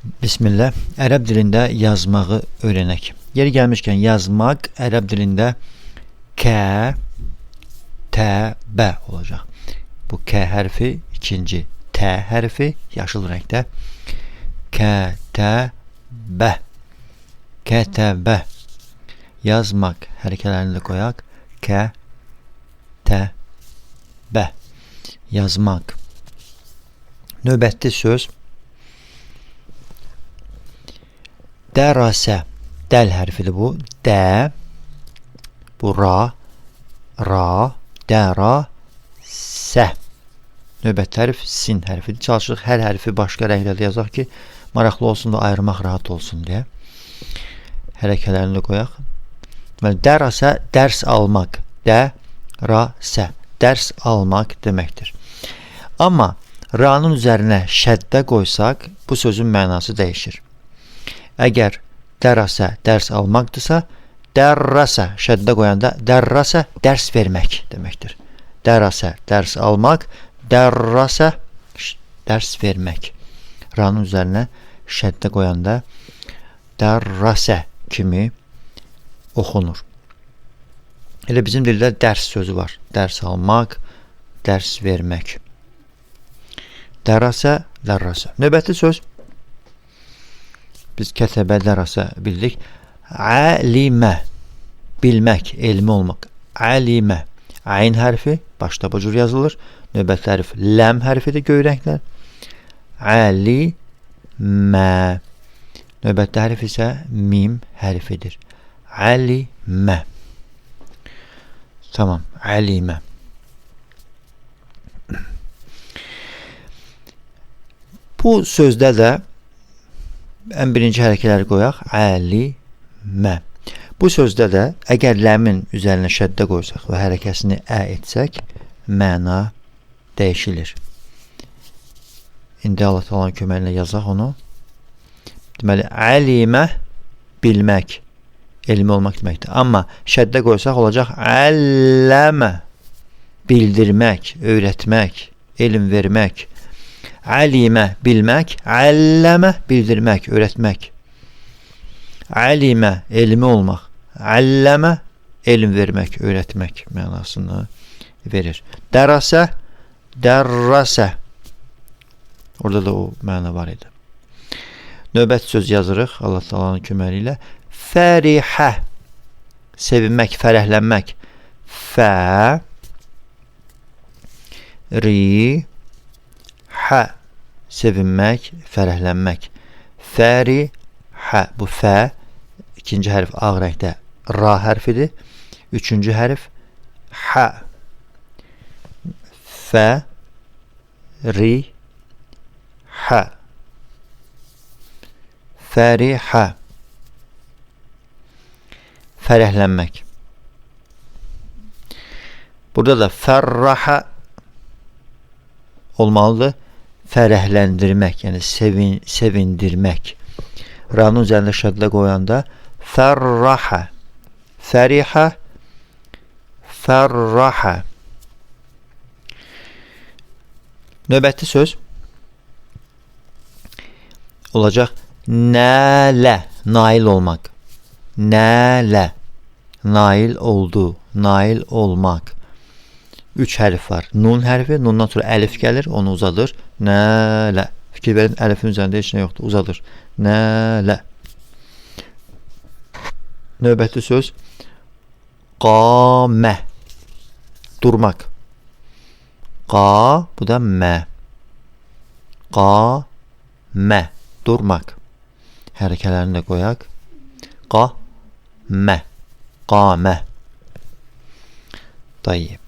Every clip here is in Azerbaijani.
Bismillah. Ərəb dilində yazmağı öyrənək. Yeri gəlmişkən yazmaq ərəb dilində K, T, B olacaq. Bu K hərfi ikinci, T hərfi yaşıl rəngdə. K, T, B. K, T, B. Yazmaq hərəkələrini də qoyaq. K, T, B. Yazmaq. Növbəti söz Dərasə. Dəl hərfidir bu. D. Bu ra. Ra. Dəra. Sə. Növbəti hərf sin hərfidir. Çalışırıq hər hərfi başqa rənglərdə yazaq ki, maraqlı olsun və ayırmaq rahat olsun deyə. Hərəkələrini də qoyaq. Deməli, dərasə dərs almaq. Dərasə. Dərs almaq deməkdir. Amma ranın üzərinə şəddə qoysaq, bu sözün mənası dəyişir. Əgər dərasə dərs almaqdırsa, dərrasə şəddə qoyanda dərrasə dərs vermək deməkdir. Dərasə dərs almaq, dərrasə dərs vermək. Ranın üzərinə şəddə qoyanda dərrasə kimi oxunur. Elə bizim dildə dərs sözü var. Dərs almaq, dərs vermək. Dərasə, dərrasə. Növbəti söz biz kətəbə, dərasa bildik. Əlimə, bilmək, elmi olmaq. Əlimə, ayn hərfi başda bu cür yazılır. Növbəti hərf ləm hərfidir göy rənglə. Əlimə. Növbəti hərf isə mim hərfidir. Əlimə. Tamam, əlimə. Bu sözdə də ən birinci hərəkələri qoyaq. Əlimə. Bu sözdə də əgər ləmin üzərinə şəddə qoysaq və hərəkəsini ə etsək, məna dəyişilir. İndi Allah Taala'nın köməyi ilə yazaq onu. Deməli, əlimə bilmək, elmi olmaq deməkdir. Amma şəddə qoysaq olacaq əlləmə, bildirmək, öyrətmək, elm vermək. Əlimə bilmək, əlləmə bildirmək, öyrətmək. Əlimə elmi olmaq, əlləmə elm vermək, öyrətmək mənasını verir. Dərasə, dərrasə. Orada da o məna var idi. Növbəti söz yazırıq Allah Taala'nın köməyi ilə. Fərihə. Sevinmək, fərəhlənmək. Fə ri hə. Sevinmək, fərəhlənmək. Fərihə. Bu fə ikinci hərf ağ rəngdə ra hərfidir. Üçüncü hərf hə. Fə ri hə. Fərihə. Fərəhlənmək. Burada da fərrahə olmalıdır. Fərəhləndirmək, yəni sevindirmək. Ranın üzərində şəddə qoyanda fərrahə, fərihə, fərrahə. Növbəti söz olacaq nələ, nail olmaq. Nələ, nail oldu, nail olmaq. Üç hərf var. Nun hərfi, nundan sonra əlif gəlir, onu uzadır. Nələ. Fikir verin, əlifin üzərində heç nə yoxdur, uzadır. Nələ. Növbəti söz qamə. Durmaq. Qa, bu da mə. Qa, mə. Durmaq. Hərəkələrini də qoyaq. Qa, mə. Qamə. Tayyib.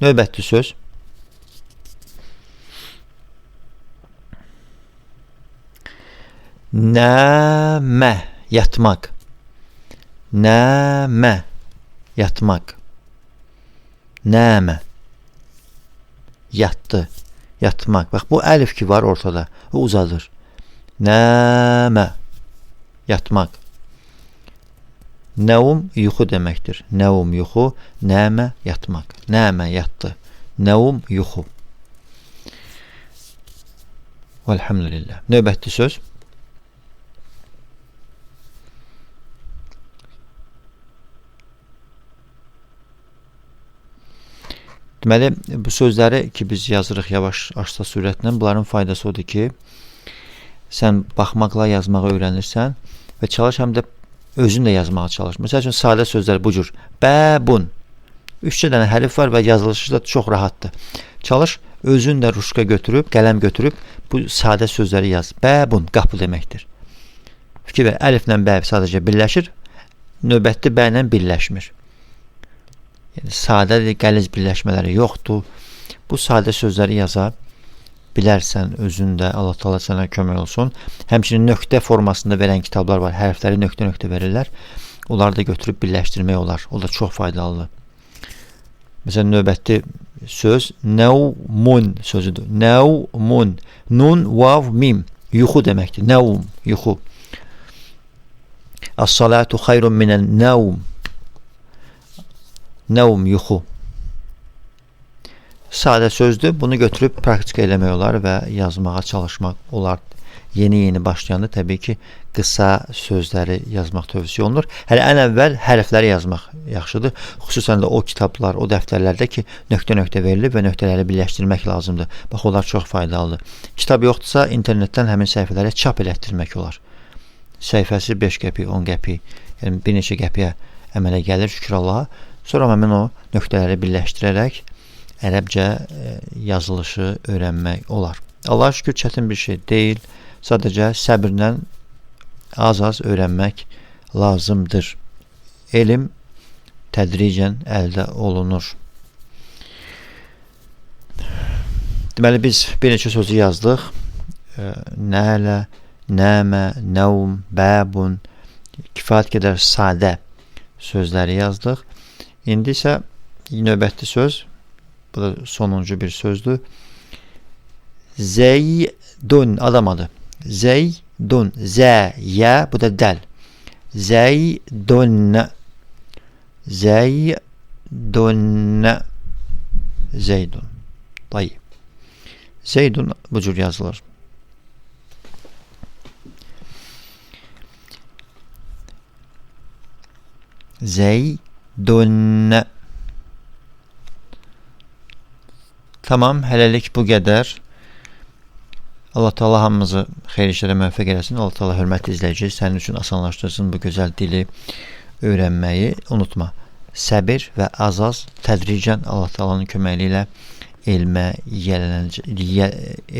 Növbəti söz nəmə, yatmaq. Nəmə, yatmaq. Nəmə, yatdı, yatmaq. Bax, bu əlif ki var ortada, o uzadır. Nəmə, yatmaq. Nəum yuxu deməkdir. Nəum yuxu, nəmə yatmaq. Nəmə yatdı. Nəum yuxu. Velhamdülillah. Növbəti söz. Deməli, bu sözləri ki biz yazırıq yavaş, aşağı sürətlə, bunların faydası odur ki, sən baxmaqla yazmağı öyrənirsən və çalış həm də özün də yazmağa çalış. Məsəl üçün, sadə sözlər bu cür. Bəbun. 3 dənə hərf var və yazılışı da çox rahatdır. Çalış, özün də ruşka götürüb, qələm götürüb bu sadə sözləri yaz. Bəbun, qapı deməkdir. Fikir ver, əliflə bə sadəcə birləşir, növbəti bə ilə birləşmir. Yəni, sadədir, qəliz birləşmələri yoxdur. Bu sadə sözləri yaza bilərsən özün də. Allah Teala sənə kömək olsun. Həmçinin nöqtə formasında verən kitablar var. Hərfləri nöqtə-nöqtə verirlər. Onları da götürüb birləşdirmək olar. O da çox faydalıdır. Məsələn, növbəti söz nevmun sözüdür. Nevmun. Nun, vav, mim. Yuxu deməkdir. Nevm, yuxu. As-salatu xayrun minən nevm. Nevm, yuxu. Sadə sözdür. Bunu götürüb praktika eləmək olar və yazmağa çalışmaq olar. Yeni-yeni başlayanda təbii ki, qısa sözləri yazmaq tövsiyə olunur. Hələ ən əvvəl hərfləri yazmaq yaxşıdır. Xüsusən də o kitablar, o dəftərlərdə ki, nöqtə-nöqtə verilib və nöqtələri birləşdirmək lazımdır. Bax, onlar çox faydalıdır. Kitab yoxdursa, internetdən həmin səhifələri çap elətdirmək olar. Səhifəsi 5 qəpik, 10 qəpik, yəni bir neçə qəpiyə əmələ gəlir, şükür Allaha. Sonra həmin o nöqtələri birləşdirərək ərəbcə yazılışı öyrənmək olar. Allaha şükür, çətin bir şey deyil. Sadəcə səbirlə az-az öyrənmək lazımdır. Elm tədricən əldə olunur. Deməli, biz bir neçə sözü yazdıq. Nələ, nəmə, nəvm, bəbun, kifayət qədər sadə sözləri yazdıq. İndi isə növbəti söz, bu da sonuncu bir sözdür. Zeydun, adam adı. Zeydun, Z, Y, bu da dəl. Zeydun, Zeydun, Zeydun. Tayyib. Zeydun bu cür yazılır. Zeydun. Tamam, hələlik bu qədər. Allah Teala hamımızı xeyir işlərə müvəffəq eləsin. Allah Teala hörmətli izləyici, sənin üçün asanlaşdırsın bu gözəl dili öyrənməyi. Unutma, səbir və az-az tədricən Allah Teala'nın köməkliyi ilə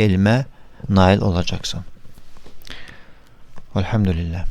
elmə nail olacaqsan. Velhamdülillah.